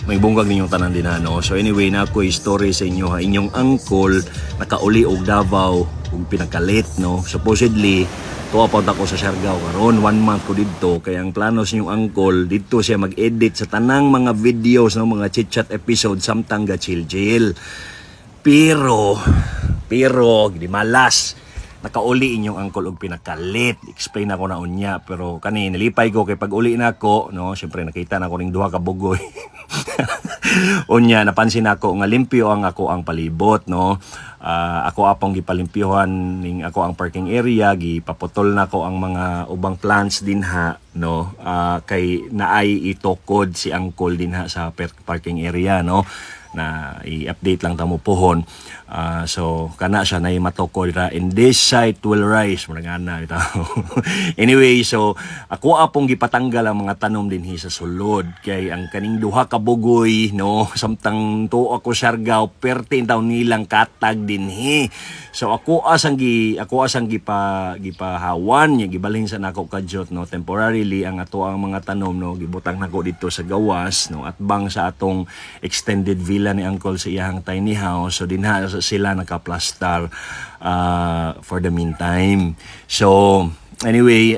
May bungkag ninyong tanan din ha, no? So anyway, na ako story sa inyo ha. Inyong uncle nakauli og Davao ug pinakalit, no? Supposedly, tuwa pa ako sa Siargao karon, one month ko didto, kaya ang plano sa inyong uncle didto siya mag-edit sa tanang mga videos, no, mga chit-chat episode samtang ga chill chill. Pero di malas nakauli inyong uncle og pinakalit. Explain ako na unya, pero kani nalipay ko kay pag uli na ako, no, syempre nakita na ko ning duha ka bugoy. Unya napansin ako nga limpyo ang ako ang palibot, no. Ah, ako apong gipalimpyohan ning ako ang parking area, gipaputol na ko ang mga ubang plants dinha, no. Ah, kay naay itukod si uncle dinha sa parking area, no, na i-update lang tamo pohon. Ah, so kana siya na matukod ra "In this site will rise," mura nga na bitaw. Anyway, so ako apong gipatanggal ang mga tanom dinhi sa sulod kay ang kaning duha ka bugoy, no, samtang tuo ako Siargao, perti taon nilang katag dinhi. So ako asang gipahawan nya, gibalhin sa nako kadyot, no, temporarily ang ato ang mga tanom, no, gibutang nako dito sa gawas, no, atbang sa atong extended villa ni uncle sa iyang tiny house. So dinha sila nakaplastar for the meantime. So anyway,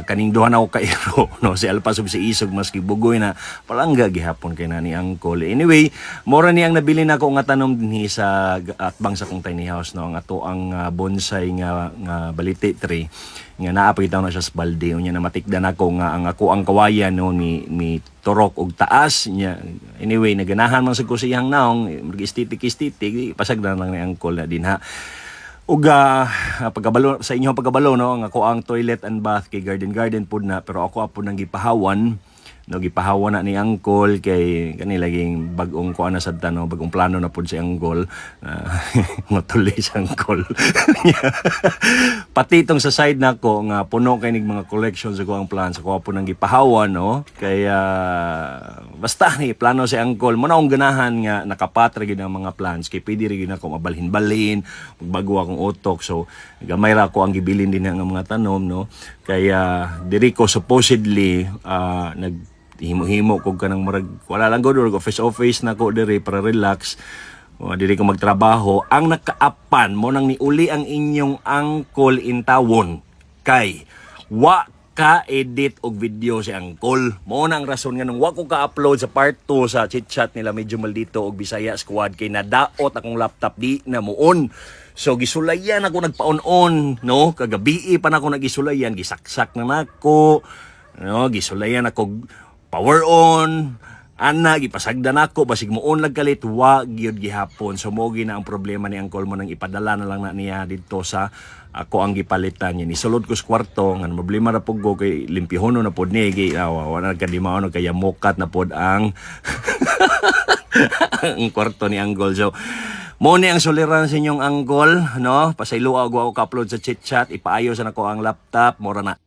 kaning duha na ako kairo, no, si Alpas ug si Isog, maski bugoy na palangga gihapon kay na ni uncle. Anyway, mora ni ang nabili nako nga tanom dinhi sa atbang sa kong tiny house, no, ang ato ang bonsai nga baliti tree nga naa pa na siya sa balde. Unya na matikdan ako nga ang ako ang kawayan, no, ni turok og taas niya. Anyway, naganahan man sa ko sa iyang naong mag aesthetic aesthetic, pasagdan lang ni uncle na dinha. Ug pagkabalo sa inyong pagkabalo, no, ang ako ang toilet and bath kay garden garden pud na, pero ako apo nang gipahawan, no, gipahawan na ni uncle kay kani laging bag-ong kuan na sad ta, no, bagong plano na pud si uncle matuloy si uncle. Pati itong sa side nako nga puno kay nig mga collections sa ang plants, ako po nang gipahawan, no, kaya basta ni plano si uncle mo na akong ganahan nga nakapatra gid ang mga plants kay pwede rin ako mabalhin-balhin magbago akong utok. So gamay ra ako ang gibilin din ang mga tanom, no, kaya diri ko supposedly nag himo-himo ko kanang murag wala lang gud, office office na ko diri para relax o diri ko magtrabaho. Ang nakaapan mo nang niuli ang inyong uncle in tawon kay wa ka edit og video si uncle. Mo na ang rason nga nung wa ko ka-upload sa part 2 sa chit chat nila medyo maldito og Bisaya Squad kay nadaot akong laptop, di na muon. So gisulayan ako nagpaon-on, no, kagabi pa na ako nagisulayan, gisaksak na nako, no, gisulayan ako power on ana, gipasagdan ako basig muon lag kalit, wa gyud gihapon. So mo na ang problema ni uncle mo nang ipadala na lang na niya didto sa ako ang gipalitan niya. Nisulod ko sa kwarto nga problema ra pud ko kay limpihono na pod ni kay wala nagkadimaon, kaya mukat na pod ang kwarto ni uncle. So mo ni ang suliran sa inyong uncle, no. Pasayloa og wa ko ka-upload sa chit chat, ipaayos na ko ang laptop, mora na.